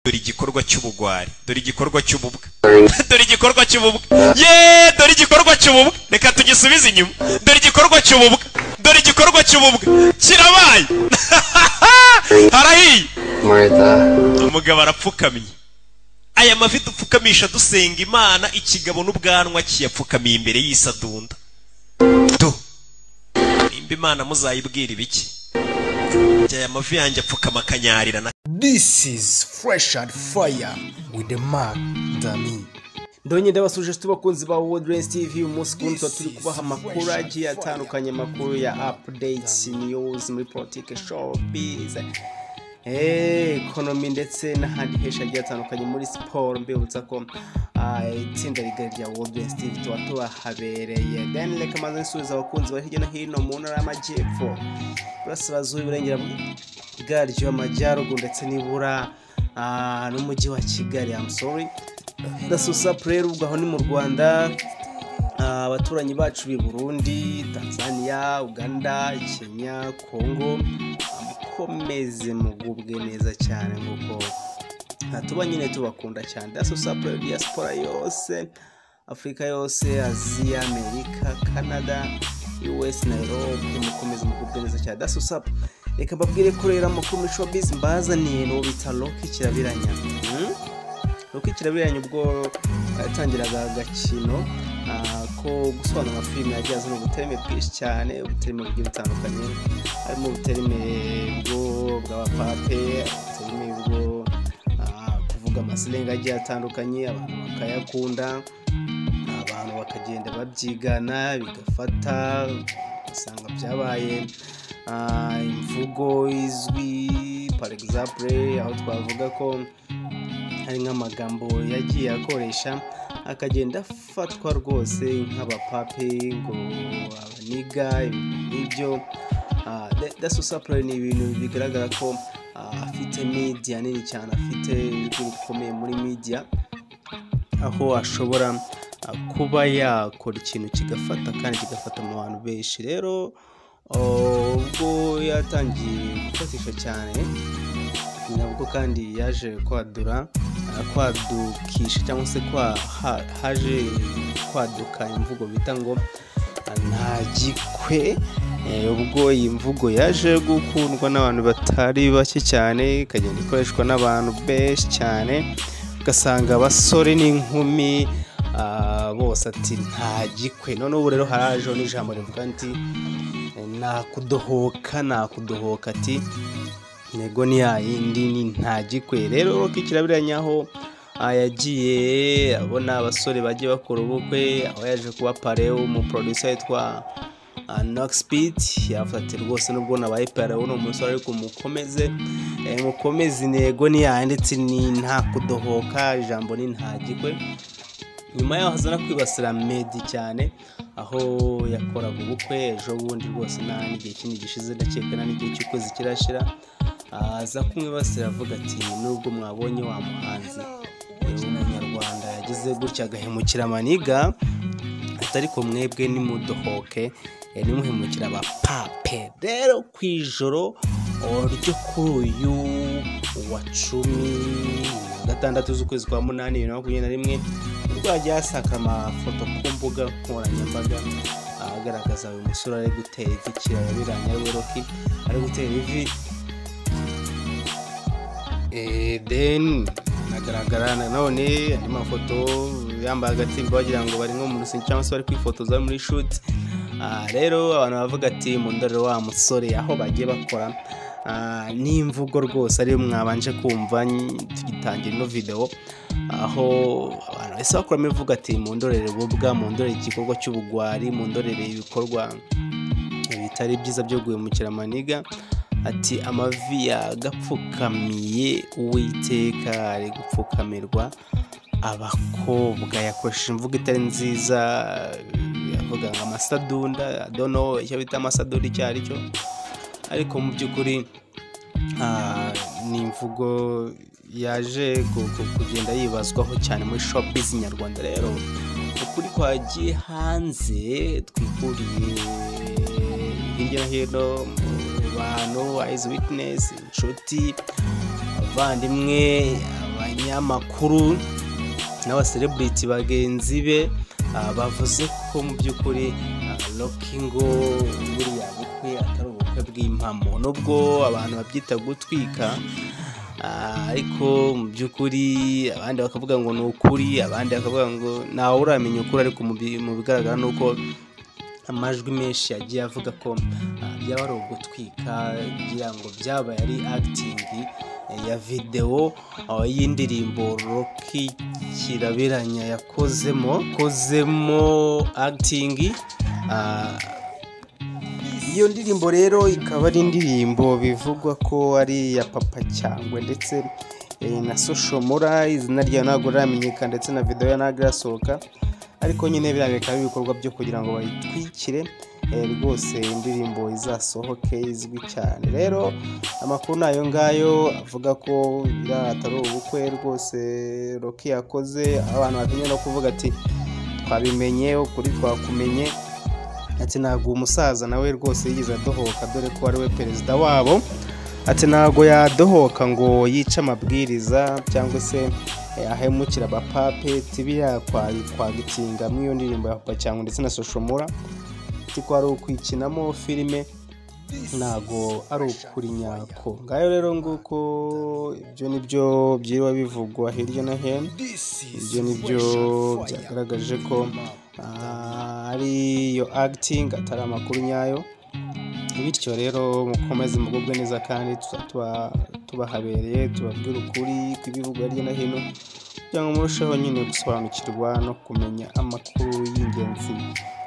Dore igikorwa cy'ubugwari, dore igikorwa cy'ububwa, dore igikorwa cy'ububwa ye, dore igikorwa cy'ububwa. Reka tugisubize inyuma. Dore igikorwa cy'ububwa, dore igikorwa cy'ububwa kirabaye, harahiye. Martha. Umugabo arapfukamye. Aya mavi dupfukamisha dusenga Imana, ikigabo n'ubwanwa kiyapfukamiye imbere y'isadunda. Do nimba Imana muzayibwira ibiki? Aya mavi yanjye apfukama akanyarira na This is Fresh and Fire with the Mark Dami. Ndonye ndabasuje tubakunzi ba World Race TV. Umunsi kundi tuba turi kubaha amakuru agiye atandukanye, amakuru ya updates, news muri politike, showbiz, economy ndetse n'ahandi henshi hagiye hatandukanye muri siporo. Mbibutsa ko itsinda rigari rya World Race TV tuba tubahabereye. Then reka maze nsubiza abakunzi bari hirya no hino mu ntara y'Amajyepfo, Burasirazuba, Iburengera bwaryo, Amajyaruguru ndetse n'ibura n'umujyi wa Kigali. I'm sorry, ndasusa rero. Ubwo aho ni mu Rwanda, abaturanyi bacu b'i Burundi, Tanzania, Uganda, Kenya, Congo, mukomeze mugubwe neza cyane nk'uko tuba nyine tubakunda cyane. Ndasusa diaspora yose, Afurika yose, Aziya, Amerika, Canada, US na Europe, mukomeze mugubwe neza cyane. Ndasusa, reka mbabwire ko rero amakuru muri showbiz mbazaniye n'uwo bita Rocky Kirabiranya. Rocky Kirabiranya ubwo yatangiraga agakino ko gusobanura amafilime, yagiye azana ubuterime bwinshi cyane, ubuterime bugiye butandukanye, harimo ubuterime bwo bw'abapape, ubuterime bwo kuvuga amasilenga agiye atandukanye, abantu bakayakunda, abantu bakagenda babyigana, bigafata, ugasanga byabaye imvugo izwi. Par exemple, aho twavuga ko hari nk'amagambo yagiye akoresha akagenda afatwa rwose nk'abapape, ngo abaniga, ibintu nk'ibyo. Dasusapure ni ibintu bigaragara ko afite media nini cyane, afite ijwi rikomeye muri media, aho ashobora kuba yakora ikintu kigafata kandi kigafata mu bantu benshi. Rero ubwo yatangiye gufatisha cyane, nabwo kandi yaje kwadura, kwadukisha cyangwa se haje kwaduka imvugo bita ngo "nta gikwe". Ubwo iyi mvugo yaje gukundwa n'abantu batari bake cyane, ikagenda ikoreshwa n'abantu benshi cyane, ugasanga abasore n'inkumi bose ati "nta gikwe". None ubu rero harajeho n'ijambo rivuga ati "nakudohoka, nakudohoka", ati ntego ni ya yindi, ni "nta gikwe". Rero Rocky Kirabiranya aho yagiye abona abasore bagiye bakora ubukwe, aho yaje kuba parrain w'umuproducer witwa Knox Beat, yavuze ati "Rwose nubwo nabaye parrain w'uno musore, ariko mukomeze, mukomeze, intego ni yayindi", ndetse ni "nta kudohoka", ijambo ni "nta gikwe". Nyuma yaho haza no kwibasira Meddy cyane, aho yakoraga ubukwe ejo bundi rwose, nta n'igihe kinini gishize, ndakeka nta n'igihe cy'ukwezi kirashira, aza kumwibasira avuga ati "Nubwo mwabonye wa muhanzi w'umunyarwanda yagize gutya agahemukira amaniga", ati "ariko mwebwe nimudohoke, nimuhemukira abapape". Rero ku ijoro ryo kuri uyu wa 16 z'ukwezi kwa munani 2021, ubwo hagiye hasaka amafoto ku mbuga nkoranyambaga agaragaza uyu musore ari gutera ivi Kirabiranya, ariwe Rocky, ari gutera ivi. Then agaragara nanone andi mafoto yambaye agatimba, wagira ngo bari nko mu rusengero cyangwa se bari kwifotoza muri shoot. Rero abantu bavuga ati "Mundorere wa musore", aho bagiye bakora n'imvugo rwose ariyo mwabanje kumva tugitangira ino video, aho abantu bahise bakuramo imvugo ati "Mundorere ububwa, mundorere igikorwa cy'ubugwari, mundorere ibikorwa bitari byiza byo guhemukira amaniga", ati "Amavi yagapfukamiye Uwiteka ari gupfukamirwa abakobwa". Yakoresheje imvugo itari nziza, yavuga ngo amasadunda, I don't know icyo bita amasadunda icyo ari cyo, ariko mu by'ukuri ni imvugo yaje kugenda yibazwaho cyane muri showbiz nyarwanda. Rero ukuri kwagiye hanze, twikuriye hirya no hino mu bantu, eyes witness, inshuti, abavandimwe. Abanyamakuru n'abacelebrity bagenzi be bavuze ko mu by'ukuri Rocky ngo buriya bukwe atari ubukwe bw'impamo, nubwo abantu babyita gutwika, ariko mu by'ukuri abandi bakavuga ngo ni ukuri, abandi bakavuga ngo ntawe uramenya ukuri, ariko mu bigaragara ni uko amajwi menshi yagiye avuga ko byaba ari ugutwika, kugira ngo byabaye ari acting ya videwo y'indirimbo Rocky Kirabiranya yakozemo acting. Iyo ndirimbo rero ikaba ari indirimbo bivugwa ko ari iya Papa Cyangwe ndetse na Social Mula, izina ryayo ntabwo riramenyekana ndetse na video ntabwo irasohoka, ariko nyine biriya bikaba ibikorwa byo kugira ngo bayitwikire rwose indirimbo izasohoke izwi cyane. Rero amakuru nayo ngayo avuga ko biriya atari ubukwe rwose Rocky yakoze, abantu batinye no kuvuga ati twabimenye ukuri twakumenye, ati ntabwo umusaza nawe rwose yigeze adohoka, dore ko ari we perezida wabo, ati ntabwo yadohoka ngo yice amabwiriza cyangwa se ahemukira abapape, biriya kwagitinga muri iyo ndirimbo ya Papa Cyangwe ndetse na Social Mula, ati ko ari ukwikinamo filime ntabwo ari ukuri nyako. Ngayo rero nguko ibyo nibyo byiriwe bivugwa hirya no hino, ibyo nibyo byagaragaje ko ari iyo acting atari amakuru nyayo. Bityo rero mukomeze mugubwe neza kandi tubahabereye tubabwira ukuri kw'ibivugwa hirya no hino kugira ngo murusheho nyine gusobanukirwa no kumenya amakuru y'ingenzi.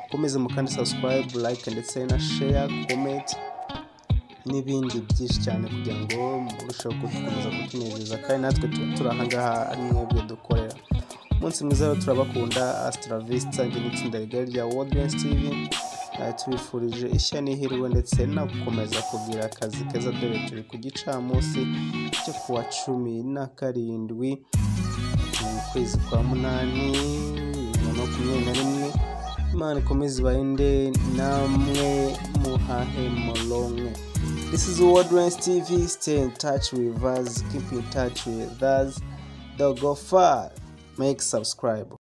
Mukomeze mukande subscribe, like ndetse na share, comment n'ibindi byinshi cyane kugira ngo murusheho gukomeza kutunezeza, kandi natwe tuba turi aha ngaha ari mwebwe dukorera. Umunsi mwiza rero, turabakunda. Astra Vista n'itsinda rigari rya World TV tubifurije ishya n'ihirwe ndetse no gukomeza kugira akazi keza, dore turi ku gicamunsi cyo kuwa 17 mu kwezi kwa 8 2021. Imana ikomeze ibarinde namwe muhahe muronke. This is World TV, stay in touch with us, keep in touch with us, don't go far, make subscribe.